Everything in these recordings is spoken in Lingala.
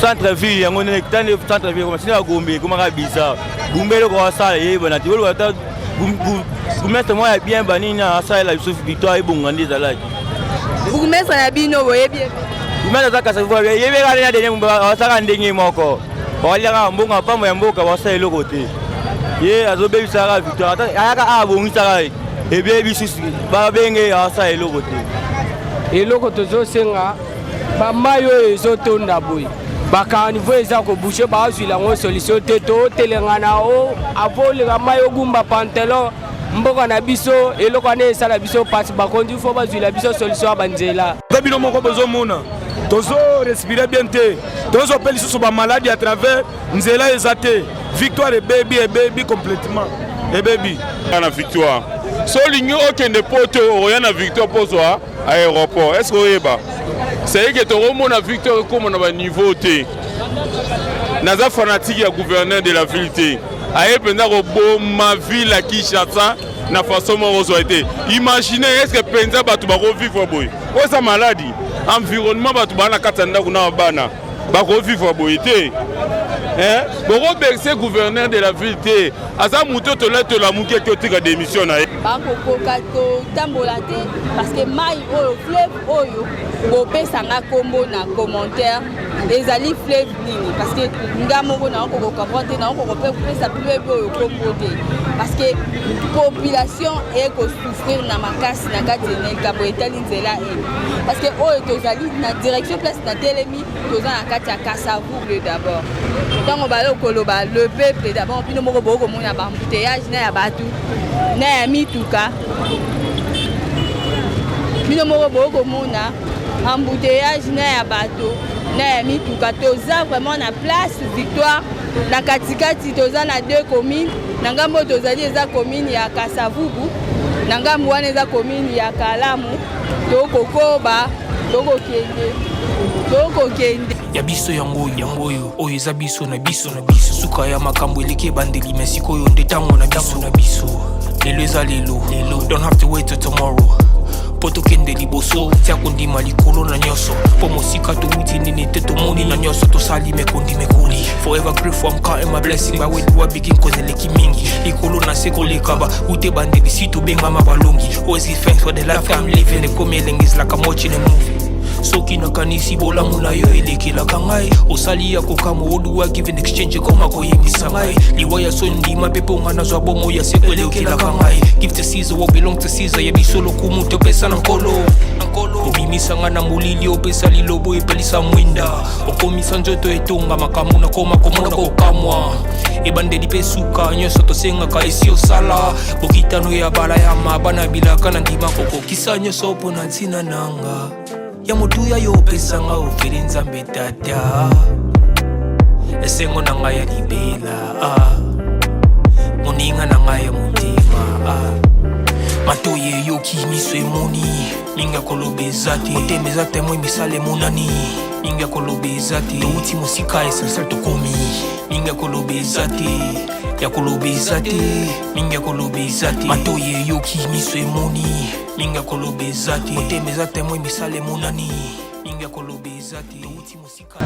Centre ville yango nde tande centre ville ekoma sina bagombe ekomaka bizarre. Gumba eloko asala eyebana te. Boluka ata bourgmestre moko ya bien banini asalela biso victoire ebonga nde ezalaki. Bourgmestre na bino boyebi ye? Bourgmestre aza kasa yebi kaka na dene asalaka ndenge moko. Baliaka mbongo ya pamba ya mboka basala eloko te. Ye azobebisaka victoire ayaka abongisaka ebebi susu babenge asala eloko te. Eloko tozosenga bamai oyo ezotonda boye bacaniveau eza kobouche bazwila yango solution te totelengana o avoleka mai ogumba pantalon mboka na biso eloko wana esala biso mpasi bakonzi fo bazwila biso solution ya banzela. Ata bino moko bozomona tozo respire bien te, tozwa mpe lisusu bamaladi à travers nzela eza te. Victoire ebebi, ebebi complètement, ebebi na Victoire. So olingi okende Poto, okoya na Victoire mpo ozwa aéroport. Est ce que oyeba c'est que tokomona Victoire ekóma na baniveau te? Naza fanatique ya gouverneur de la ville te. Aye mpenza koboma ville ya Kinshasa na façon moko ozwa te. Imagine, est ce que mpenza bato bakovivre boye? Oyo eza maladi environnement. Bato baa na kati ya ndako na bana bakovivre boye te. Bokoberse gouverneur de la ville te, aza moto tola tolamuki eke otika démission na ye. Bakokoka kotambola te parce que mai oyo, fleuve oyo bopesanga nkombo na commentaire, ezali fleuve nini? Parce que nga moko naokoko comprendre te, naokoko mpe kopesa fleuve oyo nkombo te, parce que population ekosouffrir na makasi na kati na likambo etali nzela oyo. Parce que oyo tozali na direction place na telemi, toza na kati ya Kasavubu. D'abord, ntango balo koloba le peuple d'abord, bino moko bokomona baembouteillage na ya bato na ya mituka. Bino moko bokomona embouteillage na ya bato na ya mituka. Toza vraiment na place Victoire, na katikati. Toza na deux communes. Na ngambo oyo tozali eza commune ya Kasavubu, na ngambo wana eza commune ya Kalamu. Tokokoba, tokokende, tokokende. Ya biso yango oyo, yango oyo, oyo eza biso na biso na biso. Suka ya makambo eleki ebandeli, me sikoyo nde ntango na biso na biso. Lelo eza lelo lelo, don't have to wait till tomorrow mpo tokende liboso. Tia kondima likolo na nyonso, mpo mosika towuti nini te tomoni na nyonso tosali mekondi mekoli. Forever grateful, I'm counting my blessing. By where do I begin? Cause eleki mingi likolo na se koleka ba ute bandeli si tobengama balongi. Always give thanks for the life I'm living. Ekomi elengi, is like I'm watching a movie. Soki nakanisi bolamu na yo elekelaka ngai, osali ya kokamwa. What do I give in exchange? Ekoma koyebisa ngai liwa ya so ndima mpe mponga nazwa bomo ya seko elekelaka ngai. Give to Caesar what belong to Caesar. Ya biso lokumu topesa na Nkolo. Obimisa ngai na molili, opesa lilobo epelisa mwinda, okomisa nzoto etonga makambo nakoma komona kokamwa. Ebandeli mpe suka nyonso tosengaka esi osala bokitano ya bala ya mabana bilaka na ndima kokokisa nyonso mpo na ntina nanga ya motuya yo opesanga ofeli. Nzambe Tata, esengo na ngai ya libela, ah. Moninga na ngai ya motema, ah. Matoi eyoki, miso emoni, mingi ya koloba eza te. Motema eza témoin, misala emonani, mingi ya koloba eza te. Touti mosika, essentiel tokomi. Mingi ya koloba eza te, ya koloba eza te, mingi ya koloba eza te. Matoi eyoki, miso emoni, mingi ya koloba eza te. Motema eza témoin, misala emonani, mingi ya koloba eza te. Touti mosika.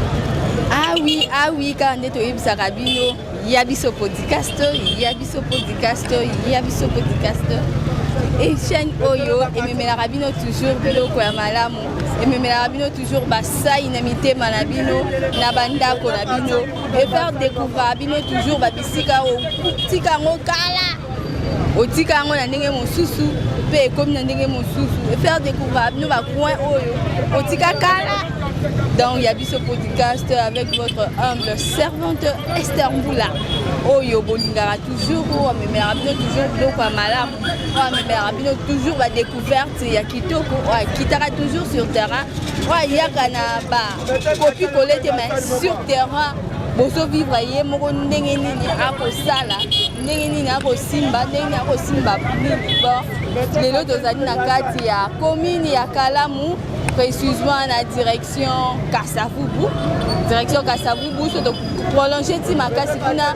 Ah oui, ah oui, kaka nde toyebisaka bino, ya biso podcast, ya biso podcast, ya biso podcast. E chaîne oyo ememelaka bino toujours biloko ya malamu, ememelaka bino toujours basai na mitema na bino na bandako na bino, efaire découvrir bino toujours babisika otika yango kala, otika yango na ndenge mosusu mpe ekomi na ndenge mosusu, efaire découvrir bino bacoin oyo otika kala. Donc ya biso podcast avec votre humble servante Esther Mbula, oyo bolingaka toujours, oyo amemelaka bino toujours biloko ya malamu, oyo amemelaka bino toujours badécouverte ya kitoko, oyo akitaka toujours sur terrain, oyo ayaka na bakopi kole te, mais sur terrain bozovivre ye moko ndenge nini akosala, ndenge nini akosimba, ndenge nini akosimba nini. Bon, lelo tozali na kati ya commune ya Kalamu, précisément na direction Kasavubu. Direction Kasavubu, so toprolonge ti makasi kuna,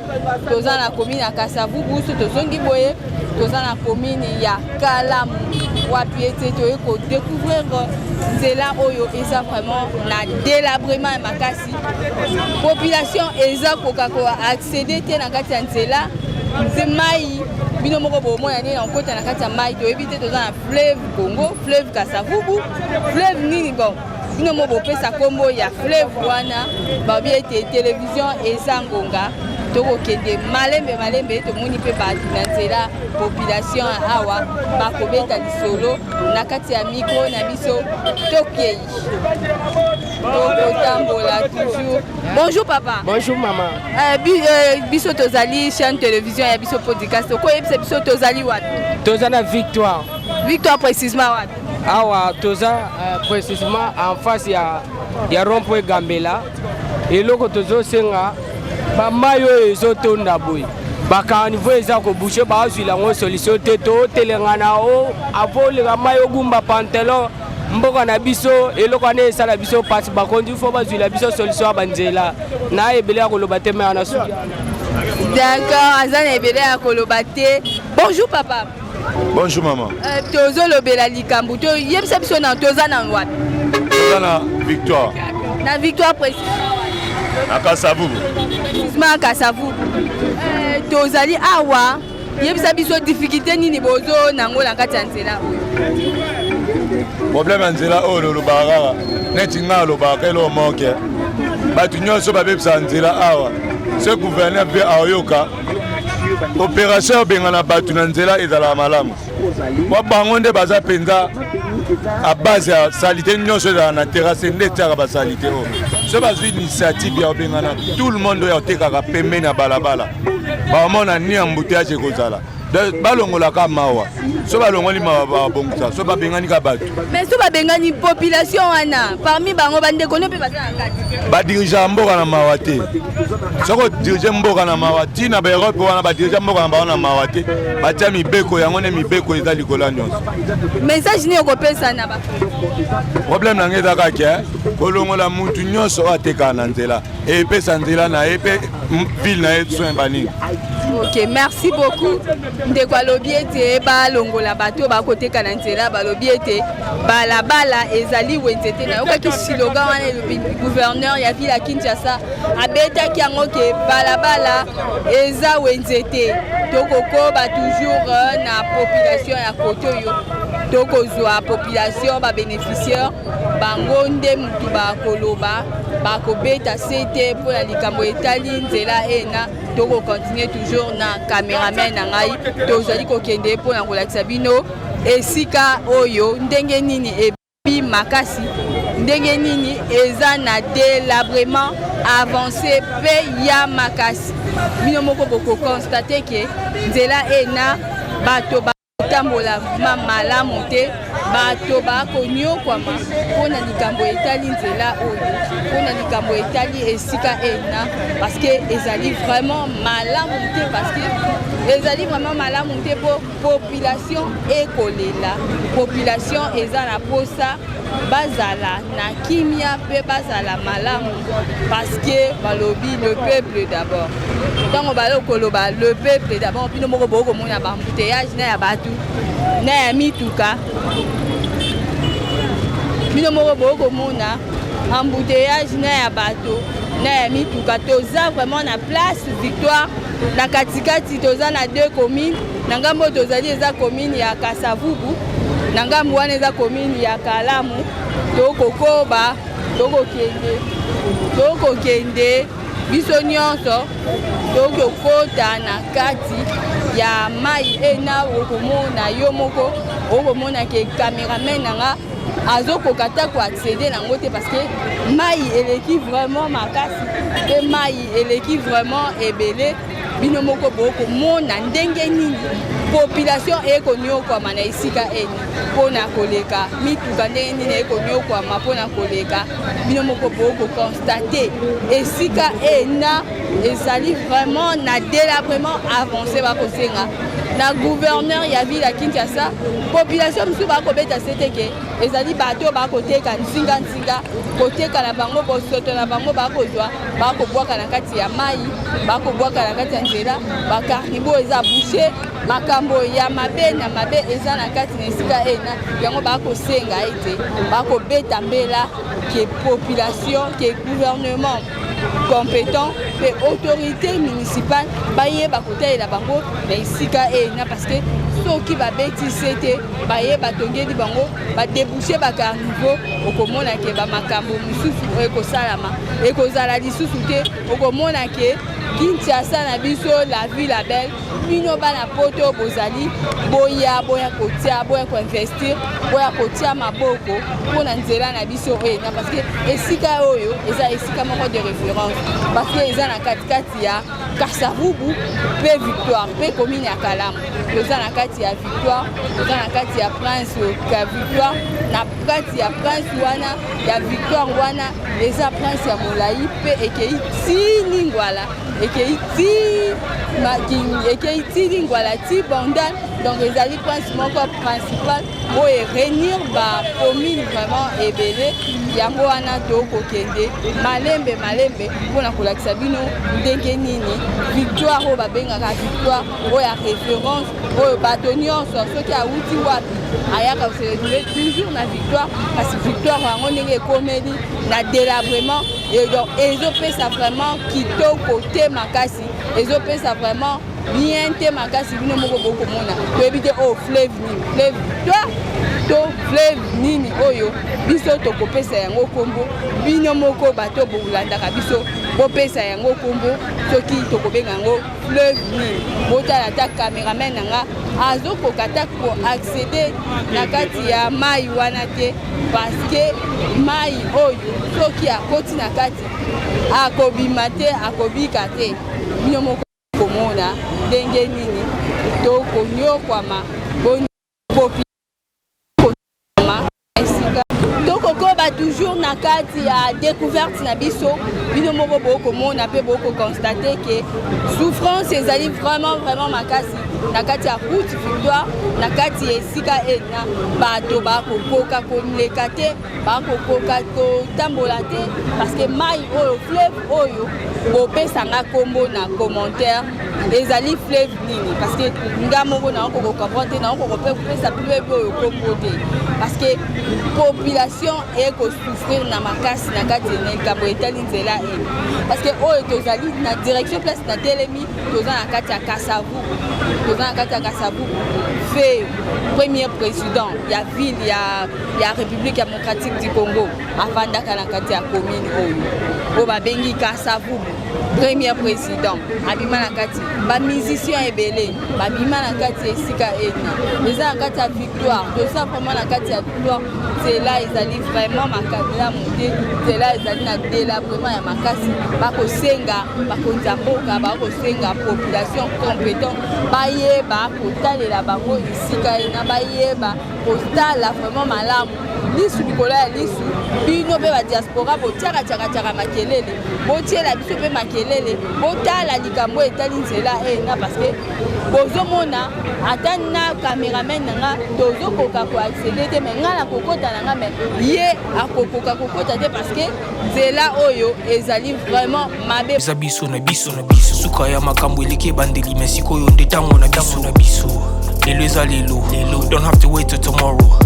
toza na commune ya Kasavubu. So tozongi boye, toza na commune ya Kalamu. Wapi ete toye kodécouvrir nzela oyo eza vraiment na délabrement ya makasi. Population eza koka ko accéder te na kati ya nzela. Nze mai bino moko bomona nini na kokota na kati ya mai, toyebi te toza na fleuve Congo, fleuve Kasavubu, fleuve nini. Bon, bino mo bopesa nkombo ya fleuve wana. Babi ete télévision eza ngonga, tokokende malembe malembe. Tomoni mpe bato na nzela, population awa bakobeta lisolo na kati ya micro na biso. Tokei, tokotambola toujours. Bonjour papa. Bonjour maman. Biso tozali chaîne télévision ya biso podcast. Okoyebisa biso tozali wapi? Toza na Victoire. Victoire, précisément wapi? Awa toza précisément en face ya rond-point Gambela. Eloko tozosenga, bamai oyo ezotonda boye, bacaniveaux eza koboucher, bazwila yango solution te. Totelengana o avoleka mai, ogumba pantalon. Mboka na biso, eloko wana esala biso mpasi. Bakonzi fo bazwila biso solution ya banzela. Na ebele ya koloba te, me na suki. D'accord, aza na ebele ya koloba te. Bonjour papa. Bonjour maman. Tozolobela likambo, toyebisa biso na toza na wapi? Toza na Victoire. Na Victoire, précisément? Na Kasavubu. Précisément Kasavubu. Tozali awa, yebisa biso difficulté nini bozo nango na kati ya nzela oyo? Problème ya nzela oyo, lolobaka kaka neti ngai alobaka eloko moke, bato nyonso babebisaka nzela awa. So gouverneur mpe aoyoka, opération ya kobengana bato na nzela ezalaka malamu, po bango nde baza mpenza à base ya saleté nyonso ezalaka na terrasse, nde etiaka basaleté oyo. So bazwi initiative ya kobengana tout le monde oyo atekaka pembeni ya balabala, baomona ni embouteillage ekozala. Balongolaka mawa. So balongoli mawa, babongisa. So babengani ka bato. Mais so babengani population wana, parmi bango bandeko no mpe baza na kati. Badirigeaka mboka na mawa te. Soki odirige mboka na mawa, ntina baEurope wana badirige mboka na bango na mawa te, batia mibeko yango nde mibeko eza likolo ya nyonso. Message nini okopesa na ba Problème na ngai eza kaka kolongola mutu nyonso oyo atekaka na nzela, epesa nzela na ye mpe ville na ye soin banini. Ok, merci beaucoup ndeko. Alobi ete balongola bato oyo bakoteka na nzela. Balobi ete balabala ezali wenze te. Nayokaki slogan wana, elobi gouverneur ya ville ya Kinshasa abetaki yango ke balabala eza wenze te. Tokokoba toujours na population ya kote oyo. Tokozwa population, babénéficiaire, bango nde mutu bakoloba, bakobeta se te mpona likambo etali nzela ena. Tokocontinue toujours na cameraman na ngai. Tozali kokende mpona kolakisa bino esika oyo ndenge nini ebi makasi, ndenge nini eza na délabrement avancé mpe ya makasi. Bino moko bokoconstater ke nzela ena, bato batambola ma malamu te, bato bakonyokwama mpona likambo etali nzela oyo, mpona likambo etali esika ena, parce que ezali vraiment malamu te, parce que ezali vraiment malamu te, mpo population ekolela. Population eza na posa bazala na kimia mpe bazala malamu, parce que balobi le peuple d'abord. Ntango balo koloba le peuple d'abord, bino moko bokomona baembouteillage na ya bato na ya mituka. Bino moko bokomona embouteillage na ya bato na ya mituka. Toza vraiment na place Victoire, na katikati. Toza na deux communes. Na ngambo oyo tozali eza commune ya Kasavubu, na ngambo wana eza commune ya Kalamu. Tokokoba, tokokende, tokokende biso nyonso, tokokota na kati ya mai ena. Okomona yo moko, okomona ke cameraman na nga azokoka ta koaccéder nango te, parce que mai eleki vraiment makasi mpe mai eleki vraiment ebele. Bino moko bokomona ndenge nini population ekonyokwama na esika eni mpona koleka mituka, ndenge nini ekonyokwama mpona koleka. Bino moko bokoconstater esika ena ezali vraiment na délabrement avancé. Bakosenga na gouverneur ya ville ya Kinshasa. Population mosusu bakobeta sete ke ezali bato oyo bakoteka nzinga-nzinga, koteka na bango bosoto na bango, bakozwa, bakobwaka na kati ya mai, bakobwaka na kati ya nzela, bacaniveaux eza bouché. Makambo ya mabe na mabe eza na kati na esika ena. Yango bakosenga ete bakobeta mbela ke population, ke gouvernement compétent mpe autorité municipale bayeba kotalela bango na esika ena, parce que soki babeti se te, baye batongeli bango, badéboucher bacaniveau, okomona ke bamakambo mosusu oyo ekosalama ekozala lisusu te. Okomona ke Kinshasa na biso, la ville la belle, bino bana Poto bozali, boya, boya kotia, boya koinvestir, boya kotia maboko mpona nzela na biso oyo ena, parce que esika oyo eza esika moko de référence, parce que eza na katikati ya Kasavubu mpe Victoire mpe commune ya Kalamu. Toza na kati ya Victoire, toza na kati ya Prince ya Victoire. Na kati ya Prince wana ya Victoire wana, eza prince ya molai mpe ekei ti Lingwala, ekei ti Lingwala, ti Bandal. Donc ezali prince moko principal oyo eréunir bacommune vraiment ebele. Yango wana tokokende malembe malembe mpona kolakisa bino ndenge nini Victoire oyo babengaka Victoire oyo ya référence, oyo bato nyonso soki awuti wapi ayaka se retrouver toujours na Victoire. Kasi Victoire yango, ndenge ekomeli na délabrement, donc ezopesa vraiment kitoko te makasi, ezopesa vraiment bien te makasi. Bino moko bokomona, toyebi te oyo fleuve nini, fleuve Victoire to fleuve nini oyo biso tokopesa yango nkombo. Bino moko bato bolandaka biso, bopesa yango nkombo soki tokobenga yango fleuve nini. Botala, ata cameraman na nga azokoka ata koaccéder na kati ya mai wana te, parce que mai oyo, soki akoti na kati, akobima te, akobika te. Bino moko komona ndenge nini tokonyokwama boni esika tokokoba toujours na kati ya découverte na biso. Bino moko bokomona mpe bokoconstater ke souffrance ezali vraiment vraiment makasi na kati ya route Victoire, na kati ya esika ena. Bato bakokoka koleka te, bakokoka kotambola te, parce que mai oyo, fleuve oyo, bopesanga nkombo na commentaire, ezali fleuve nini? Parce que nga moko nakoki kocomprendre te, nakoki mpe kopesa fleuve oyo nkombo te, parce que population ekosouffrir na makasi na kati na likambo etali nzela ene. Parce que oyo tozali na direction, place na telemi, toza na kati ya Kasavubu, toza na kati ya Kasavubu, feu premier président ya ville ya République démocratique du Congo. Avandaka na kati ya commune oyo, oyo babengi Kasavubu. Premier président abima na kati, bamusicien ebele babima na kati ya esika ena. Eza na kati ya Victoire, toza vraiment na kati ya Victoire. Nzela ezali vraiment malamu te, nzela ezali na délabrement ya makasi. Bakosenga bakonzi ya mboka, bakosenga population compétent bayeba kotalela bango esika ena, bayeba kotala vraiment malamu, lisu likolo ya lisu. Bino mpe badiaspora, botiaka tiakatiaka makelele, botiela biso mpe makelele, botala likambo etali nzela ena, parce que bozomona ata na cameraman na nga tozokoka koaccéder te. Mais nga na kokota na nga, mais ye akokoka kokota te, parce que nzela oyo ezali vraiment mabe. Eza biso na biso na biso. Suka ya makambo eleki ebandeli, me sikoyo nde ntango na biso na biso. Lelo eza lelo lelo, don't have to wait till tomorrow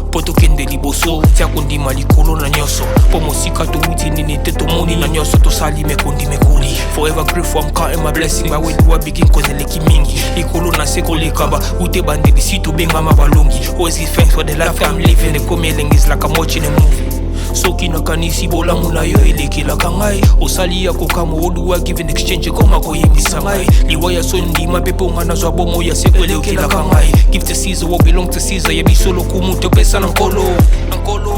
mpo tokende liboso. Tia kondima likolo na nyonso, mpo mosika towuti nini te, tomoni na nyonso tosali mekondi mekoli. Forever grateful, I'm counting my blessing. By where do I begin? Cause eleki mingi likolo na se koleka ba ute bandeli si tobengama balongi. Always give thanks for the life I'm living. Ekomi elengi, is like I'm watching a movie. Soki nakanisi bolamu na yo elekelaka ngai, osali ya kokamwa. Oduwa give in exchange, ekoma koyembisa ngai liwa ya soni. Ndima mpe mponga nazwa bomo ya seko elekelaka ngai. Give to Caesar what belong to Caesar. Ya biso lokumu topesa na Nkolo.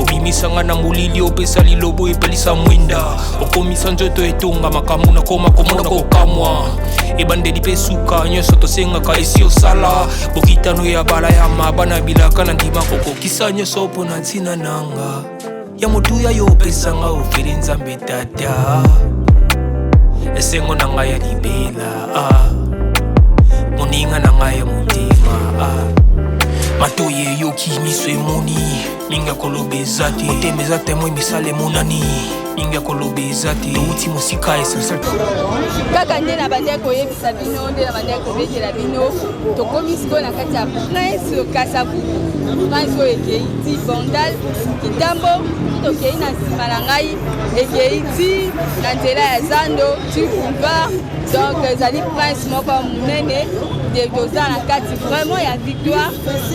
Obimisanga na molili, opesa lilobo, epelisa mwinda, okomisa nzoto etonga makambo. Nakoma komona kokamwa, ebandeli mpe suka, nyonso tosengaka esi osala. Bokitano ya bala ya mabana bilaka na ndima kokokisa nyonso mpo na ntina nanga ya motuya. Yo opesanga ofeli, Nzambe Tata, esengo na ngai ya libela, ah. Moninga na ngai ya motema, ah. Matoyi eyoki, miso emoni. Mingi ya koloba eza te, motema eza temoin, misala emonani. Mingi ya koloba eza te, towuti mosika, essentiel. Kaka nde na bandaki koyebisa bino, nde na bandaki kobetela bino, tokomi sikoyo na kati ya Prince Kasavubu. Prince oyo ekei ti Bandal Kitambo, tokei na nsima na ngai ekei ti na nzela ya zando ti boulevard. Donc ezali prince moko monene nde toza na kati vraiment ya Victoire.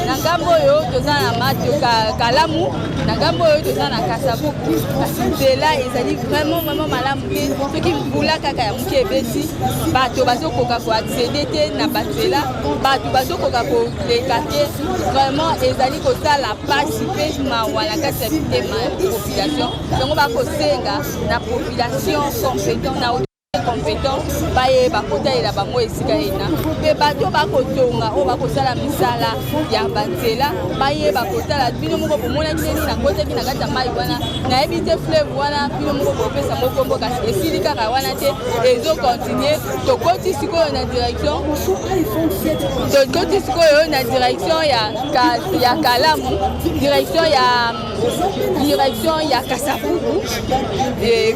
Na ngambo oyo toza na Mato Kalamu, na ngambo oyo toza na Kasavubu. Kasi nzela ezali vraiment vraiment malamu te. Soki mbula kaka ya moke ebeti, bato bazokoka koaccéder te na banzela, bato bazokoka koleka te. Vraiment ezali kosala mpasi mpe mawa na kati ya mitema ya population. Yango bakosenga na population compétent, na compétent, bayeba kotalela bango esika ena, mpe bato bakotonga oyo bakosala misala ya banzela bayeba kotala. Bino moko bomonaki ndeni nakotaki na kati ya mai wana. Nayebi te fleuve wana, bino moko bopesa ngo kombo, kasi esili kaka wana te, ezocontinuer. Tokoti sikoyo na direction, tokoti sikoyo na direction ya Kalamu, direction ya Kasavubu,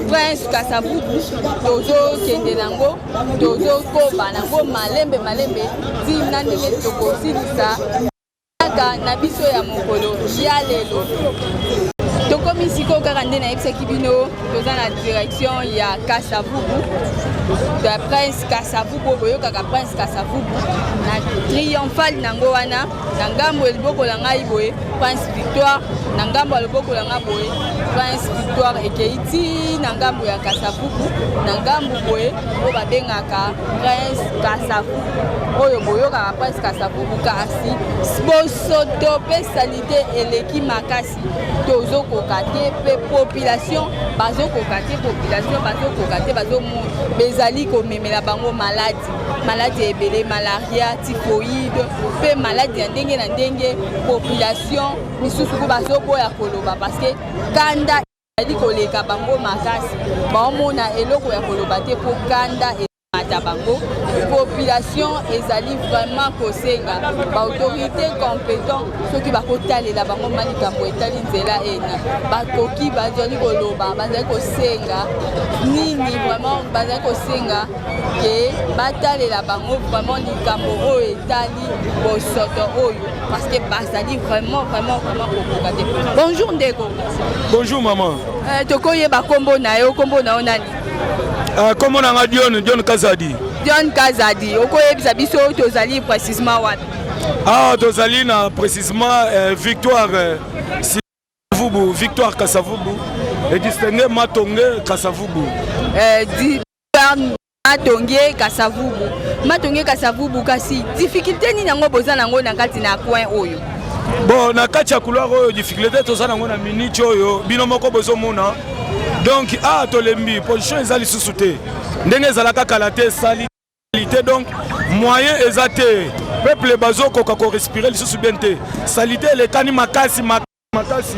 Prince Kasavubu. Tozokende nango, tozokoba nango malembe malembe ntina ndenge tokosilisa kaka na biso ya mokolo ya lelo. Tokomi sikoyo kaka nde nayebisaki bino, toza na direction ya Kasavubu, ya Prince Kasavubu. Boyokaka Prince Kasavubu na triomphal nango wana. Na ngambo ya loboko na ngai boye, Prince Victoire. Na ngambo ya loboko na ngai boye, Prince Victoire ekei ti na ngambo ya Kasavubu. Na ngambo boye oyo babengaka Prince Kasavubu, oyo boyokaka Prince Kasavubu, kasi bosoto mpe saleté eleki makasi, tozokoka te, mpe population bazokoka te, population bazokoka te. Bazomona bezali komemela bango maladi, maladi ebele, malaria, typhoïde mpe maladi ya ndenge na ndenge. Population misusu ko bazoboya koloba parce que kanda ezali koleka bango makasi, baomona eloko ya koloba te mpo kanda mata bango. Population ezali vraiment kosenga baautorité compétent, soki bakotalela bango ma likambo etali nzela ena, bakoki. Bazali koloba, bazali kosenga nini? Vraiment bazali kosenga ke batalela bango vraiment likambo oyo etali bosoto oyo, parce que bazali vraiment vraiment vraiment kokoka te. Bonjour ndeko. Bonjour maman. Tokoyeba nkombo na yo? Nkombo na yo nani? Nkombo na nga Dion, Dion Kazadi. Dion Kazadi, okoyebisa biso tozali précisement wapi? Ah, tozali na précisement Victoire Vubu, Victoire Kasavubu et distingué Matonge Kasavubu. Matonge Kasavubu, Matonge Kasavubu. Kasi difficulté nini yango boza nango na kati na coin oyo? Bon, na kati ya couloir oyo, difficulté toza nango na minute oyo, bino moko bozomona. Donc ah, tolembi, position eza lisusu te ndenge ezalaka kala te, esali te. Donc moyen eza te, peuple bazokoka korespirer lisusu bien te, saleté elekani makasi makasi.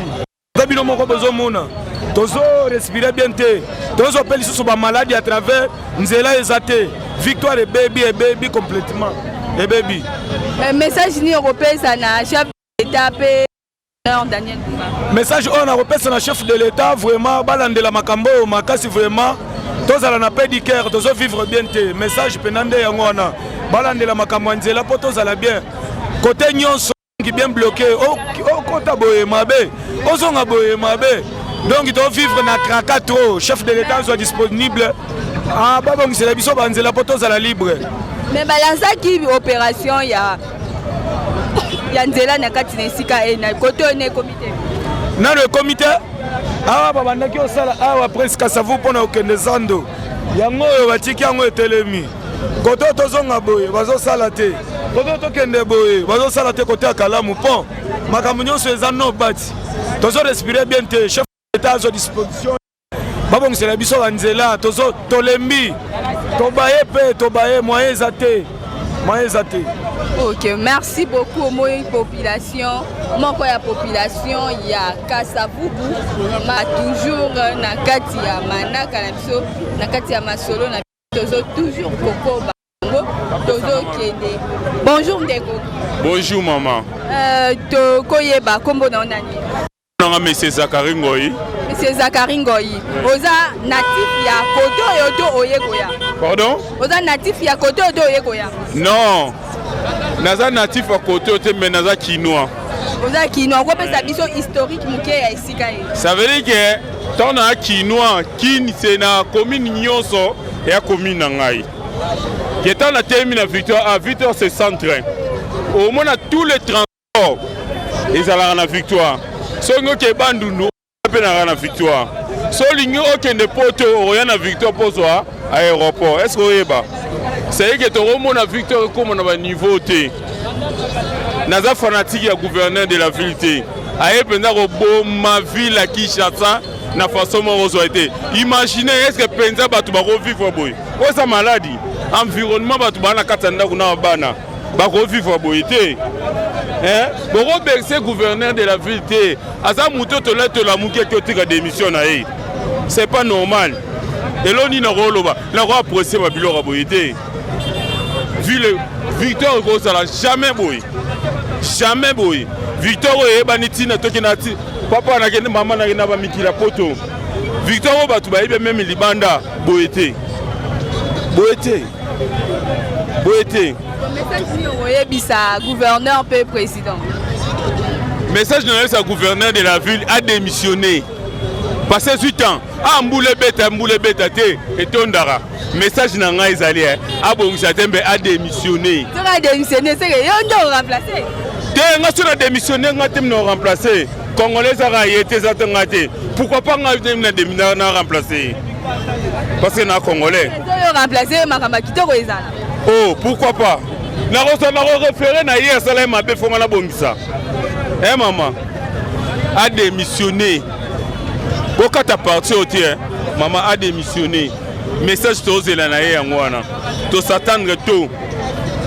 Eza bino moko bozomona, tozorespirer bien te, tozwa mpe lisusu bamaladi à travers nzela eza te. Victoire ebebi, ebebi complètement, ebebi. Message nini okopesa na chef d'État mpe Daniel Bumba? Message oyo nakopesa na chef de l'État, vraiment balandela makambo oyo makasi. Vraiment tozala na paix du cœur, tozovivre bien te. Message mpena nde yango wana, balandela makambo ya nzela mpo tozala bien. Kote nyonso bien bloqué, okota boye mabe, ozonga boye mabe. Donc tovivre na tracas trop. Chef de l'État azwa disponible, babongisela biso banzela mpo tozala libre. Mais balansaki opération ya nzela na kati na esika e na kote oyo, na ekomi te? Nano ekomi te. Awa babandaki osala awa Prince Kasavu mpona kokende zando, yango oyo batiki yango etelemi. Kote oyo tozonga boye bazosala te, kote oyo tokende boye bazosala te, kote ya Kalamu pont, makambo nyonso eza no bati, tozorespirer bien te. Chef d'État azwa disposition, babongisela biso banzela. Tozo tolembi, tobaye mpe tobaye, moyen eza te, moyen eza te. Ok, merci beaucoup. Omoi population moko ya population ya Kasavubu ma toujours na kati ya manaka na biso, na kati ya masolo na tozo toujours kokoba yango, tozokende. Bonjour ndeko. Bonjour maman. Tokoyeba nkombo na yo nani? Nanga Monsieur Zakari Ngoyi. Monsieur Zakari Ngoyi, oza natif ya koto oyo to oye koya? Pardon? Oza natif ya koto oyo to oye koya? Non. Naza natif ya koto te mais naza kinois. Oza kinois, okopesa biso historique moke ya esika ye. Ça veut dire que tant na kinois, kin c'est na commune nyonso ya commune na ngai. Que tant na telemi na Victoire, ah Victoire c'est centre. Omona tous les Oh, ezalaka na victoire soki oke bandundu mpe naka na victoire so olingi okende poto okoya na victoire mpo ozwa aéroport est ce que oyeba c'est que tokomona victoire ekóma na baniveau te naza fanatique ya gouverneur de la ville te aye mpenza koboma ville ya kinshasa na façon moko ozwa te imagine est ce que mpenza bato bakovivre boye oyo eza maladi environnement bato baa na kati ya ndako na bana bakovivre boye te bokobekise gouverneur de la ville te aza moto tola tolamuki eke otika démission na ye c'est pas normal elo nini nakoloba nakoapprécie babiloko ya boye te ville victoire ekozala jamais boye jamais boye victoire oyo eyebani ntina tokenda ti papa nakende mama nakenda bamikila poto victoire oyo bato bayebi meme libanda boye te boye te boye te. Message nini okoyebisa gouverneur mpe président? Message nayebisa gouverneur de la ville a démissionné parce que 8 ans ah mbula ebeta mbula ebeta te etondaka message na ngai ezali eh, abongisa te mpe adémissionné. Soki adémissionné seke yo nde oremplace te nga so na démissionné nga te na remplace congolais ezaka ye te eza te nga te pourquoi pas nga na, na remplace ye parce que na congolais oyo remplace makambo ya kitoko ezala oh pourquoi pas nakozala nakorefere na ye asala ye mabe fonga nabongisa e mama adémissionné bokata parti oyo te eh. Mama adémissionné message tozela na ye yango wana tosatendre to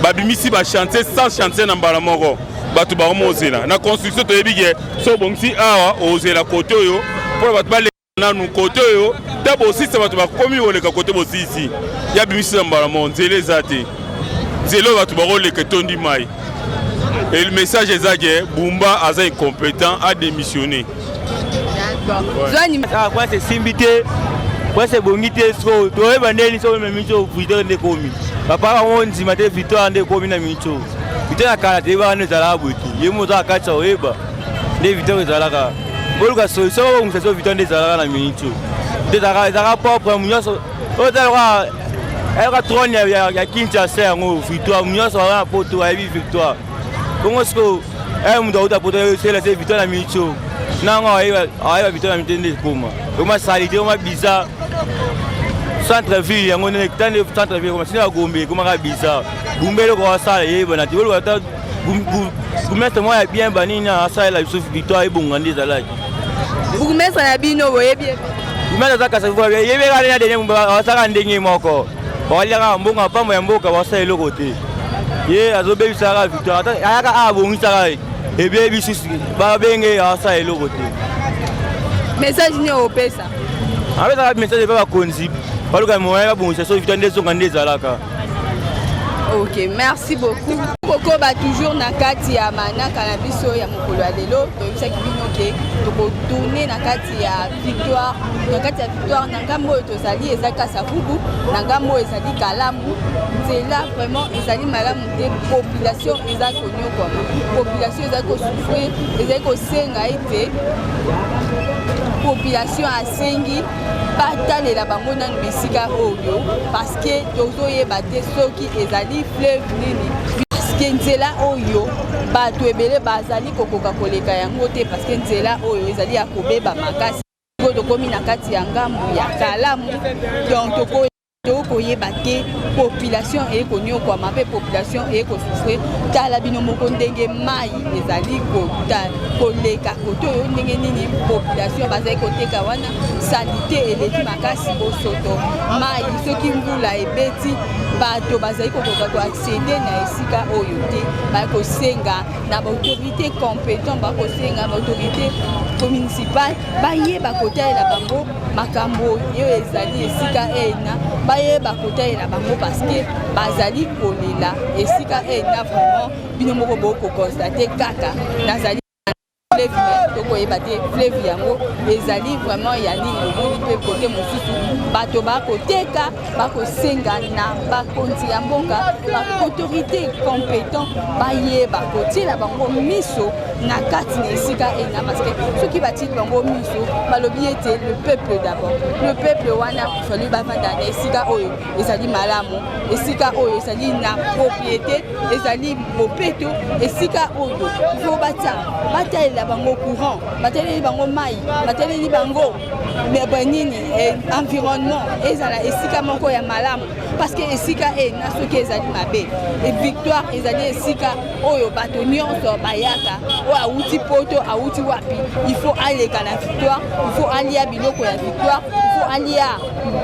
babimisi bachantier sans chantier na mbala moko bato bakomozela na construction toyebi ke so obongisi awa ozela kote oyo mpona bato baleka nanu kote oyo ta bosisa bato bakomi koleka kote bosisi ya bimisi na mbala moko nzela eza te nzela oyo bato bakoleka etondi mai et le message eza ke Bumba aza incompétent a démissionné. Kwasi esimbi te kwasi ebongi te sikoyo toyeba ndeni soki na miso victoire nde ekomi papa bango ndima te victoire nde ekomi na miso victoire na kala toyebaka nde ezalaka boye te ye mo oza kati ya oyeba nde victoire ezalaka boluka solution babongisa so victoire nde ezalaka na minute nde ezalaka propre nyonso oyo eza lokola ayaka trone ya Kinshasa yango victoire nyonso aza na poto ayebi victoire bongo sikoyo aye moto auta poto esela se victoire na minute nango ayeba victoire na minute nde ekoma ekoma salite ekoma bizarre centre ville yango nde tande centre ville ekoma sino ya Gombe ekomaka bizarre Bumba eloko asala eyebana te boluka ata bourgmestre moko ya bien banini asalela biso victoire ebonga nde ezalaki. Bourgmestre na bino boyebi ye? Bourgmestre aza kasa yebi kaka na dene asalaka ndenge moko baliaka mbongo ya pamba ya mboka basala eloko te ye azobebisaka victoire ayaka abongisaka ebebi susu babenge asala eloko te. Message nini opesa? Apesaka message epa bakonzi baluka moyen babongisa so victoire nde ezonga nde ezalaka. Ok, merci beaucoup. Kokoba toujours na kati ya manaka na biso ya mokolo ya lelo toyebisaki bino ke tokotourne na kati ya victoire na kati ya victoire na ngambo oyo tozali eza Kasavubu na ngambo oyo ezali Kalamu nzela vraiment ezali malamu te population eza konyokwama population ezali kosouffrir ezali kosenga ete population asengi batalela bango nanu bisika oyo parce que tozoyeba te soki ezali fleuve nini parce que nzela oyo bato ebele bazali kokoka koleka yango te parce que nzela oyo ezali ya kobeba makasi oyo tokomi na kati ya ngambu ya Kalamu donc toko tokoyeba te population eye konyokwama mpe population eye kosouffrir tala bino moko ndenge mai ezali koleka kote oyo ndenge nini population bazali koteka wana salite eleki makasi bosoto mai soki mbula ebeti bato bazali kokoka koaccede na esika oyo te bakosenga kosenga na baautorité compétent bakosenga baautorité municipale bayeba kotalela bango makambo oyo ezali esika ena bayeba kotalela bango parce que bazali kolela esika ena vraiment bino moko bokoconstate kaka nazali. Fleuve, mais tokoyeba te fleuve yango ezali vraiment ya nini. Bomoni mpe kote mosusu bato bakoteka, bakosenga na bakonzi ya mboka, baautorité compétent, bayeba kotiela bango miso na kati na esika ena, parce que soki batieli bango miso, balobi ete le peuple d'abord. Le peuple wana fali bavanda na esika oyo ezali malamu, esika oyo ezali na propriété, ezali bopeto, esika oyo fo batia, batalela bango courant, bataleli bango mai, bataleli bango banini, environnement ezala esika moko ya malamu, parce que esika ena soki ezali mabe. Victoire ezali esika oyo bato nyonso bayaka. Oyo awuti Poto, awuti wapi, il faut aleka na Victoire, il faut alia biloko ya Victoire, il faut alia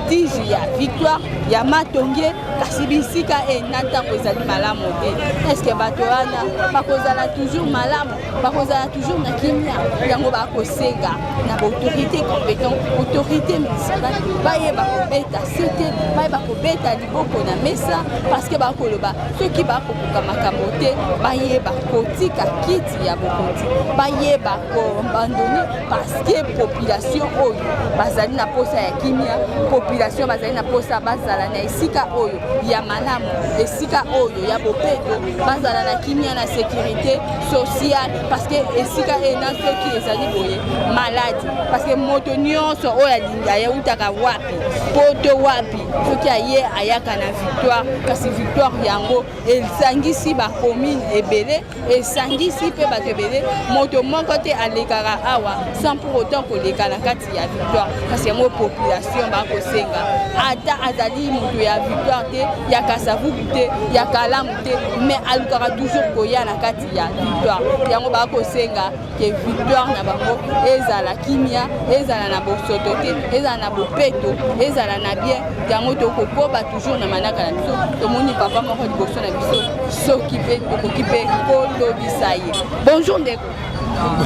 tige ya Victoire, ya Matonge. Kasi bisika ena ntango ezali malamu te, est-ce bato wana bakozala toujours malamu, bakozala toujours na kimia? Yango bakosenga na baautorité compétent, autorité municipale, bayeba kobeta sete, bayeba kobeta liboko na mesa, parce que bakoloba soki bakokoka makambo te, bayeba kotika kiti ya bokonzi, bayeba koabandonner, parce que population oyo bazali na posa ya kimia, population bazali na posa bazala na esika oyo ya malamu, esika oyo ya bopeto, bazala na kimia, na sécurité sociale, parce que esika ena soki ezali boye, maladi, parce que moto nyonso oyo alingi ayeutaka wapi, Poto wapi, soki aye, ayaka na Victoire. Kasi Victoire yango esangisi bacommune ebele, esangisi mpe bato ebele. Moto moko te alekaka awa sans pour autant koleka na kati ya Victoire. Kasi yango population bakosenga, ata azali moto ya Victoire te, ya Kasavubu te, ya Kalamu te, mais alukaka toujours koya na kati ya Victoire. Yango bakosenga ke Victoire na bango ezala kimia, ezala na bosoto te, ezala na bopeto, ezala na bien. Yango tokokoba toujours na manaka na biso. Tomoni papa moko liboso na biso, soki mpe tokoki mpe kolobisa ye. Bonjour ndeko.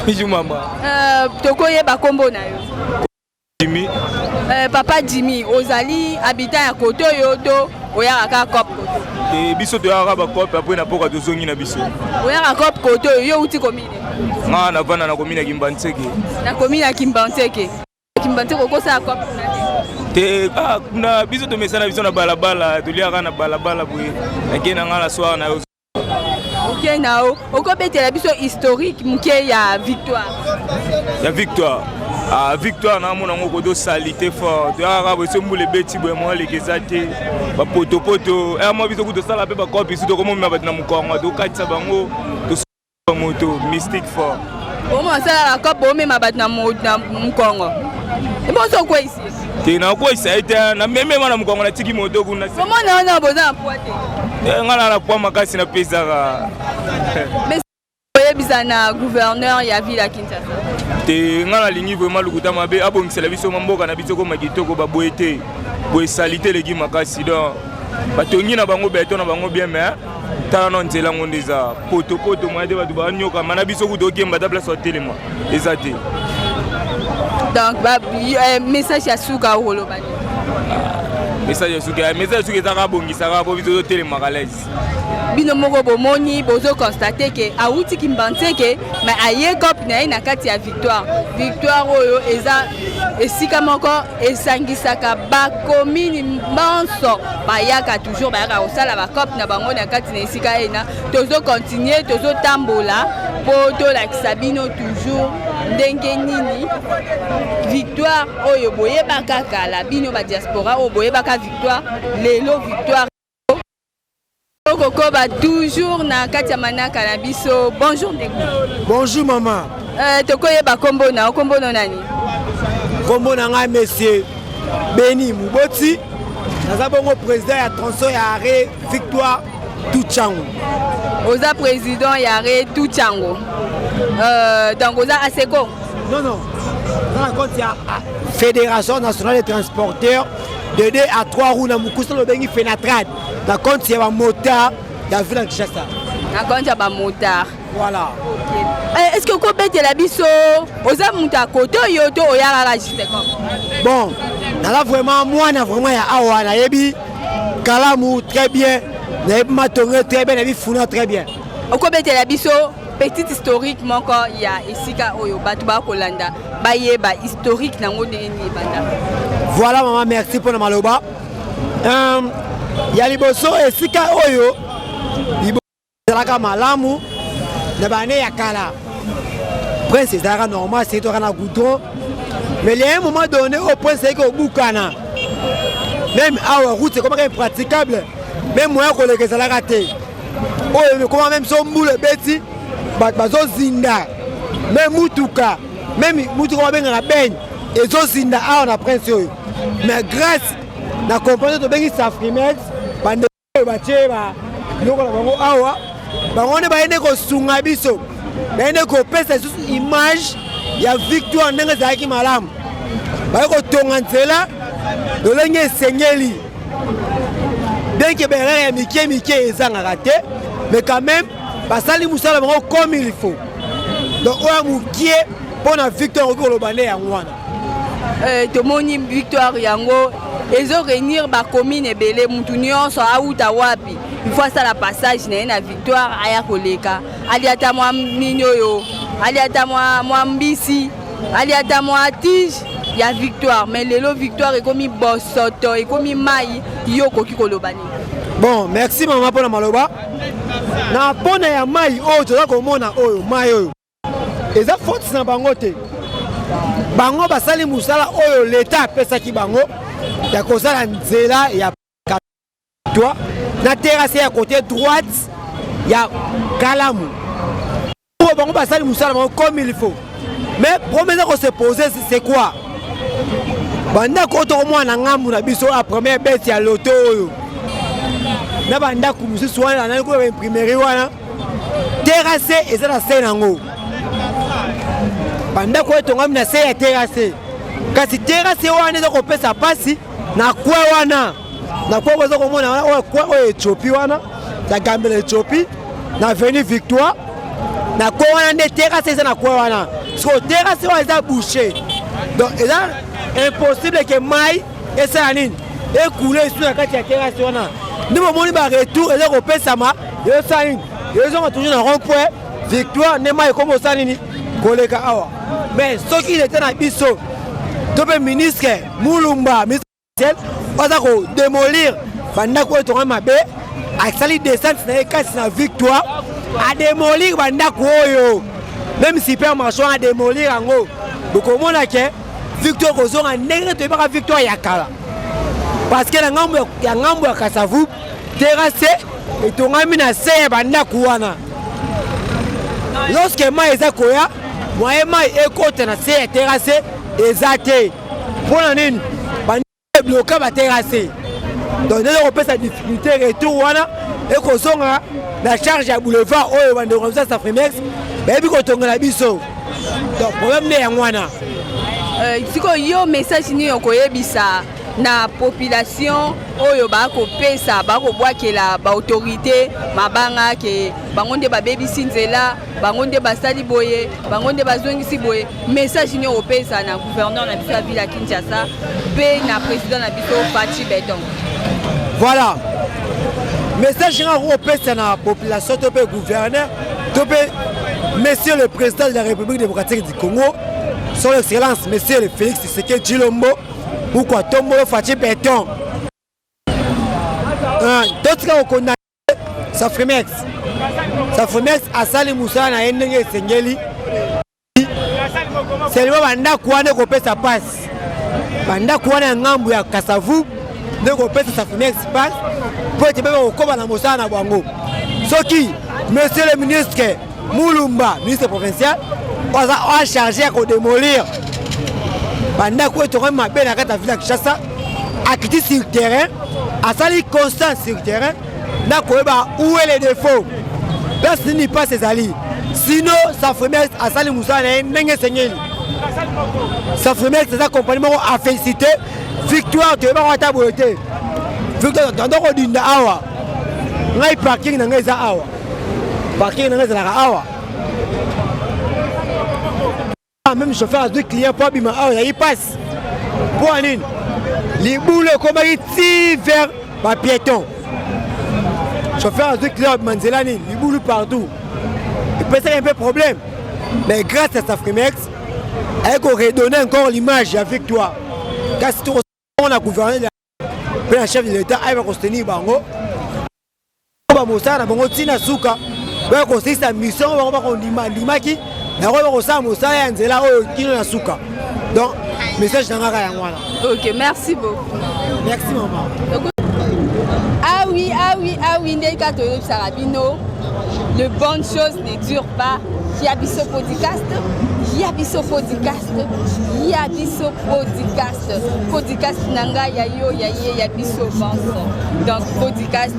Bonjour mama. Tokoyeba nkombo na yo? Jimmy. Papa Jimmy, ozali habitant ya kote oyo to oyaka kaka coop kote? Te, biso toyaka bacoop, après na poka tozongi na biso. Oyaka coop kote oyo. Yo uti commune? Nga navanda na commune ya Kimbanseke. Na commune ya Kimbanseke. Kimbanseke okosala coop kuna te? Te, ah, kuna biso tomesana biso na balabala, toliaka na balabala boye. Nakei na nga na soir na yo. Oke na yo, okobetela biso historique moke ya Victoire? Ya Victoire? Ah, Victoire naamona yango koto saleté fort. Toyaka boye, so mbula ebeti boye, mwa leka eza te, bapotopoto ere mwa. Biso ku tosala mpe bacoop ici, tokomomema bato na mokongo, tokatisa bango, moto mystique fort. Omo asalaka coop, bomema bato na mokongo, ebonso okweyisi? Te, nakweyisa ye te, namemema na mokongo, natiki moto kuna. Omona wana boza na poids te? Te, nga na na poids makasi napesaka. Oyebisa na gouverneur ya ville ya Kinshasa? Te, nga nalingi vraiment lokuta mabe, abongisela biso mboka na biso koma kitoko. Baboye te, boye saleté eleki makasi. Donc batongi na bango béton na bango bien, mais tala no nzela yango nde eza potopoto, moya te, bato banyokama na biso kuta okemba ta place batelema eza te. Donc message ya suka okoloba nini? Message ya suka, message ya suka ezaka abongisaka po biso totelemaka lese. Bino moko bomoni, bozoconstater ke awuti Kimbanseke, mais aye coop na ye na kati ya Victoire. Victoire oyo eza esika moko esangisaka bacommune nyonso, bayaka toujours, bayaka kosala bacoop na bango na kati na esika ena. Tozocontinuer, tozotambola mpo tolakisa bino toujours ndenge nini Victoire oyo boyebaka kala. Bino badiaspora oyo boyebaka Victoire, lelo Victoire okokoba toujours na kati ya manaka na biso. Bonjour ndeko. Bonjour mama. Tokoyeba nkombo na nkombo no nani? Nkombo na ngai monsieur Beni Muboti, naza bongo président ya tronçon ya arrêt Victoire Tuchango. Oza président ya arrêt Tuchango, donc oza ASECO? Non, naza na compte ya Fédération nationale des transporteurs de 2 à 3 roues, na mokusa lobengi FENATRAD, na compte ya bamotard ya ville ya Kinshasa. Na compte ya bamotard. Voilà. Okay. Eh, est ce que okobetela biso, oza moto ya kote oyo to oya kaka juste comme? Bon, naza vraiment mwana vraiment ya awa. Nayebi Kalamu très bien, nayebi Matonge très bien, nayebi Funa très bien. Okobetela biso. Petite historique moko ya esika oyo bato bakolanda bayeba historique nango ndenge nini ebanda. Voilà mama, merci mpona maloba. Ya liboso, esika oyo ezalaka malamu na bane ya kala, prince ezalaka normal, seki toka na goudron, mais il y a un moment donné oyo prince eyaki kobukana, même awa route ekomaka impraticable, même moyen koleka ezalaka te. Oyo ekoma même so mbula ebeti, bato bazozinda, même mutuka, même mutuka babengaka bene ezozinda awa na prince oyo. Mais grâce na compagnie tobengi Safrimex, bande oyo batie biloko na bango awa, bango nde baye nde kosunga biso, baye nde kopesa lisusu image ya Victoire ndenge ezalaki malamu. Baye kotonga nzela lolenge esengeli, bien que baerreur ya mike mike ezangaka te, mais quand même basali mosala bango comme il faut. Donc oyo ya mokie mpo na Victoire okoki koloba nde yango wana. Tomoni Victoire yango ezo réunir bacommune ebele. Mutu nyonso auta wapi, il faut asala passage na ye na Victoire, aya koleka, alia ata mwa nini oyo, alia ata mwa mbisi, alia ata mwa tige ya Victoire. Mais lelo Victoire ekomi bosoto, ekomi mai. Yo okoki koloba nini? Bon, merci mama mpona maloba. Na mpona ya mai oyo toza komona oyo, mai oyo eza faute na bango te. Bango basali mosala oyo leta apesaki bango ya kosala nzela ya toi na terrasse ya côté droite ya Kalamu oyo. Bango basali mosala bango comme il faut, mais problème eza kose poser, c'est quoi? Bandako oyo tokomona na ngambu na biso ya première bete ya loto oyo na bandako mosusu wana nani kuna, baimprimerie wana, terrasse eza na se nango. Bandako oyo etongami na se ya terrasse, kasi terrasse wana eza kopesa mpasi na kwe wana, na kwe oyo eza komona wana, oyo kwe oyo Ethiopie wana ya Gambela, Ethiopie na avenue Victoire, na kwe wana nde terrasse eza na kwe wana. Siko terrasse wana eza bouché, donc eza impossible ke mai esala nini, ekule esu na kati ya terrasse wana. Nde bomoni baretour eza kopesama, ezosala nini, ezonga toujours na rond point Victoire, nde mai ekoma osala nini, koleka awa. Mais soki leta na biso to mpe ministre Mulumba, ministre aza kodémolir bandako oyo etongami mabe, asali descente na ye kasi na Victoire, adémolir bandako oyo, même supermarché wana adémolir yango, bokomona ke Victoire kozonga ndenge toyebaka Victoire ya kala, parce que na ngambo ya ngambo ya Kasavu, terrasse etongami na se ya bandako wana. Lorsque mai eza koya, moyen mai ekota na se ya terrasse eza te. Mpona nini? Ebloka baterrasse, donc nde kopesa difficulté. Retour wana ekozonga na charge ya boulevard oyo bandeko na biso ya Safrimex bayebi kotongela biso. Donc problème nde yango wana. Sikoyo yo, message nini okoyebisa na population oyo bakopesa, bakobwakela baautorité mabanga ke bango nde babebisi nzela, bango nde basali boye, bango nde bazongisi boye? Message nini okopesa na gouverneur na biso ya ville ya Kinshasa mpe na président na biso Fatshi Béton? Voilà, message nga kopesa na population to mpe gouverneur to mpe monsieur le président de la République démocratique du Congo, son excellence monsieur le Félix Tshisekedi Tshilombo Mukwa Tombolo Fatshi Béton, totika kokondamner Safrimex. Safrimex asali mosala na ye ndenge esengeli. Seulement bandako wana ekopesa mpasi, bandako wana ya ngambu ya Kasavu nde kopesa Safrimex mpasi, mpo ete beba kokoba na mosala na bango. Soki monsieur le ministre Mulumba, ministre provincial aza achargé ya kodémolir bandako oyo etongami mabe na kati ya ville ya Kinshasa, akiti sur terrain, asali constant sur terrain na koyeba où est le défaut, place nini mpasi ezali. Sinon Safrimex asali mosala na ye ndenge esengeli. Safrimex eza compagnie moko à féliciter. Victoire toyebaka ata boye te. Victoire tando kodinda awa, ngai parking na ngai eza awa, parking na ngai ezalaka awa. Même chauffeur azwi client mpo abima awa, ezalaki mpasi. Mpo ya nini? Libulu ekomaki ti vers bapiéton. Chauffeur azwi client, abima nzela nini, libulu partout. Epesaki mpe problème, mais grâce à Safrimex aye koredonner encore l'image ya Victoire. Kasi tokosona gouverneur mpe na chef de l'État ayeba kosoutenir bango, bamosala na bango ntina suka, baya kosilisa mission bango bakondima ndimaki yango, bakosala mosala ya nzela oyo kino na suka. Donc message na ngaka yango wana. Ok, merci beaucoup. Merci, mama. Ah oui, ah oui, ah oui, ndenge kaka toyebisaka bino, le bonne chose ne dure pas. Ya biso podcast, ya biso podcast, ya biso podcast, podcast na ngai, ya yo, ya ye, ya biso banso. Donc podcast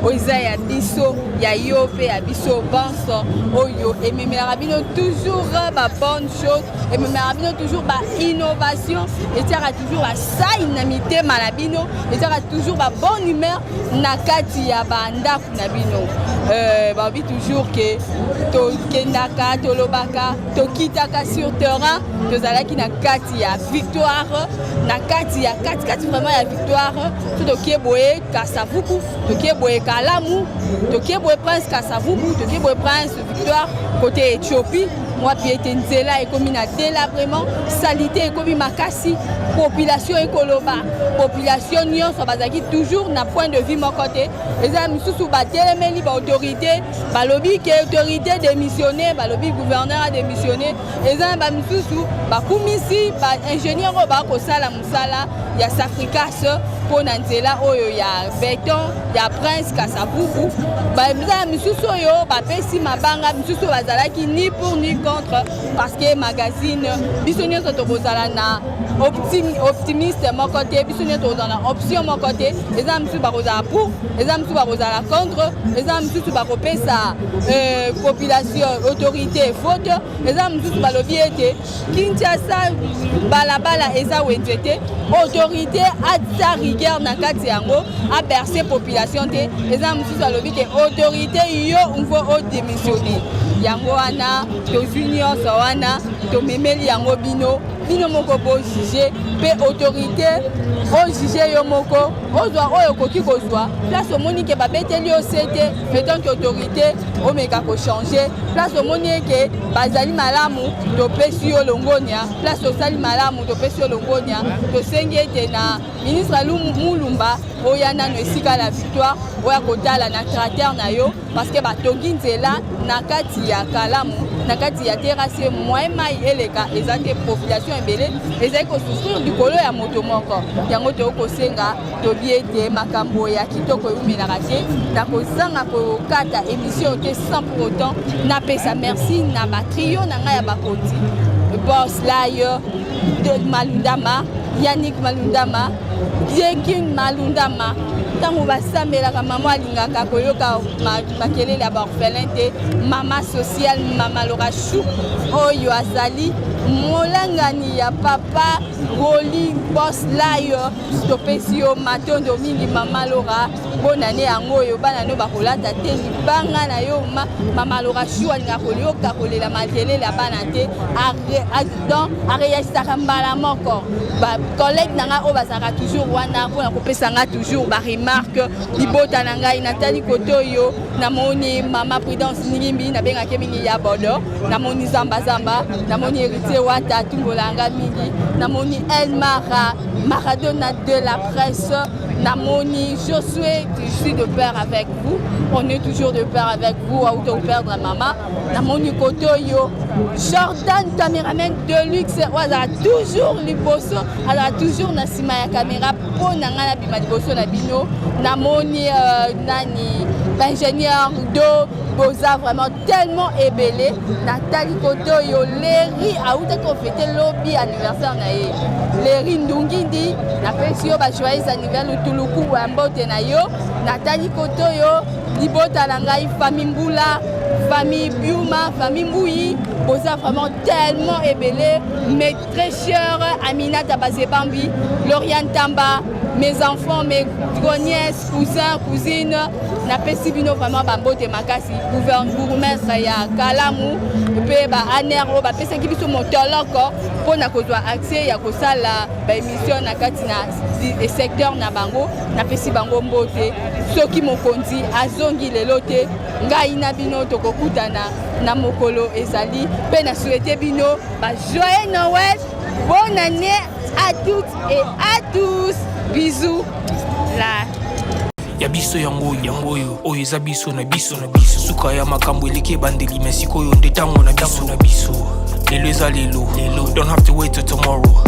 oyo eza ya biso, ya yo mpe ya biso banso, oyo ememelaka bino toujours babonne chose, ememelaka bino toujours bainnovation, etiaka toujours basai na mitema na bino, etiaka toujours babonne humeur na kati ya bandako na bino. Balobi toujours ke tokendaka, tolobaka, tokitaka sur terrain. Tozalaki na kati ya Victoire, na kati ya katikati vraiment ya Victoire. So tokie boye Kasavubu, tokie boye Kalamu, tokie boye Prince Kasavubu, tokie boye Prince Victoire, côté Éthiopie wapi ete nzela ekomi na délabrement, saleté ekomi makasi. Population ekoloba, population nyonso bazalaki toujours na point de vue moko te. Eza misusu batelemeli baautorité, balobi ke autorité démissionné, balobi gouverneur a démissionné. Eza na bamisusu bakumisi baingénieur oyo bakosala mosala ya Safricas mpo na nzela oyo ya beton ya Prince Kasavubu. Eza na misusu oyo bapesi mabanga, misusu bazalaki ni pour ni contre, parce que magazine biso nyonso tokozala na optimiste moko te, biso nyonso tokozala na option moko te. Eza misusu bakozala pour, eza misusu bakozala contre, eza misusu bakopesa population, autorité faute, eza mosusu balobi ete Kinshasa balabala eza wenze te, autorité atia rigueur na kati yango, aberce population te. Eza mosusu alobi ke autorité yo mvo odémissionne. Yango wana tozwi nyonso wana, tomemeli yango bino, bino moko bojuge, mpe autorité ojuge yo moko, ozwa oyo okoki kozwa. Place omoni ke babeteli yo se te, etant que autorité omeka kochange. Place omoni eke bazali malamu, topesi yo longonia. Place osali malamu, topesi yo longonia. Tosengi ete na ministre Mulumba oya nano esika la Victoire, oya kotala na cratère na yo, parce que batongi nzela na kati ya Kalamu, na kati ya terrasse, moyen mai eleka eza te. Population ebele ezali kosouffrir likolo ya moto moko. Yango toyei kosenga, tobi ete makambo ya kitoko eumelaka te. Na kozanga kokata émission te sans pour autant napesa merci na batrio na ngai ya bakonzi, Boss Laye de Malundama, Yannick Malundama, Dieking Malundama. Ntango basambelaka, mama alingaka koyoka makelele ya baorphelin te. Mama social, mama Lorachou, oyo azali molangani ya papa Roli Boss Laye, topesi yo matondo mingi, mama Lora. Bonane yango oyo bana no bakolata te libanga na yo. Mama Lora Chou alingaka koyoka kolela makelele ya bana te, donc aréagisaka mbala moko. Bacollègue na ngai oyo bazalaka toujours wana mpona kopesa ngai toujours baremarque, libota na ngai, natali kote oyo, namoni mama Prudence Ningimbi, nabengaki mingi ya Bodo, namoni Zambazamba, namoni Héritier Wata atumbola nga mingi, namoni Elmara Maradona de la presse, namoni Josué, je suis de pair avec vous, on est toujours de pair avec vous, auto perdre mama. Namoni kote oyo Jordan, caméraman de luxe, oyo azala toujours liboso, azala toujours na nsima ya caméra mpo na ngai nabima liboso na bino. Namoni nani, ingénieur do, boza vraiment tellement ebele. Natali kote oyo Leri awutaki kofêter lobi anniversaire na ye, Leri Ndungindi, napesi yo bajoyeux anniversaire, lutuluku ya mbote na yo. Natali kote oyo libota na ngai, famille Mbula, famille Biuma, famille Mbuyi, boza vraiment tellement ebele. Mes très chers Aminata Bazebambi, Lauriane Tamba. Mes enfants, mes nièces, cousins, cousines, napesi bino vraiment bambote makasi. Bourgmestre ya Kalamu mpe ba ANR oyo bapesaki biso motoloko mpo na kozwa accès ya kosala baémission na kati na secteur na bango, napesi bango mbote. Soki mokonzi azongi lelo te, ngai na bino tokokutana na mokolo ezali. Mpe na souhaite bino ba joyeux Noël, bonne année à toutes et à tous. Bisous la. Ya biso yango yango oyo, oyo eza biso na biso na biso. Suka ya makambo eleki ebandeli, me sikoyo nde ntango na biso na biso. Lelo eza lelo lelo, don't have to wait till tomorrow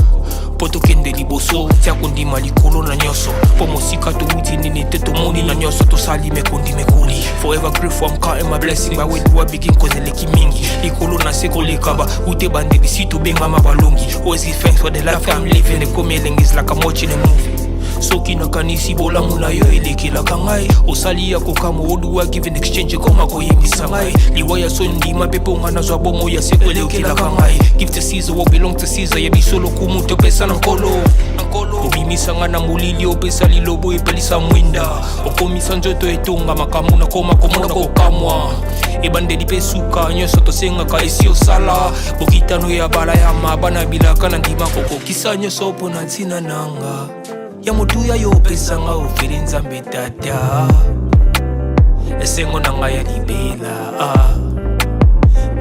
mpo tokende liboso. Tia kondima likolo na nyonso, mpo mosika towuti nini te, tomoni na nyonso tosali mekondi mekoli. Forever grateful, I'm counting my blessing. By where do I begin? Cause eleki mingi likolo na se koleka ba ute bandeli si tobengama balongi. Always give thanks for the life I'm living. Ekomi elengi, is like I'm watching a movie. Soki nakanisi bolamu na yo elekelaka ngai, osali ya kokamwa. Oduwa give in exchange, ekoma koyebisa ngai liwa ya so ndima mpe mponga nazwa bomo ya seko elekelaka ngai. Give to Caesar what belong to Caesar. Ya biso lokumu topesa na Nkolo. Obimisa nga na molili, opesa lilobo, epelisa mwinda, okomisa nzoto etonga makambo nakoma komona kokamwa. Ebandeli mpe suka, nyonso tosengaka esi osala. Bokitano ya bala ya mabana bilaka na ndima kokokisa nyonso mpo na ntina nanga ya motuya yo opesanga ofeli. Nzambe Tata, esengo na ngai ya libela, ah.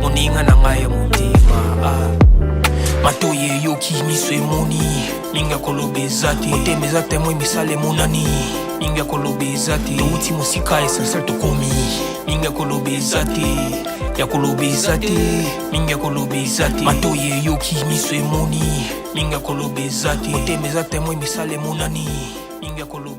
Moninga na ngai ya motema, ah. Matoi eyoki, miso emoni, mingi ya koloba eza te. Motema eza témoin, misala emonani, mingi ya koloba eza te. Touti mosika, essentiel tokomi, mingi ya koloba eza te, ya koloba eza te, mingi ya koloba eza te. Matoi eyoki, miso emoni, mingi ya koloba eza te. Motema eza témoin, misala emonani, mingi ya koloba.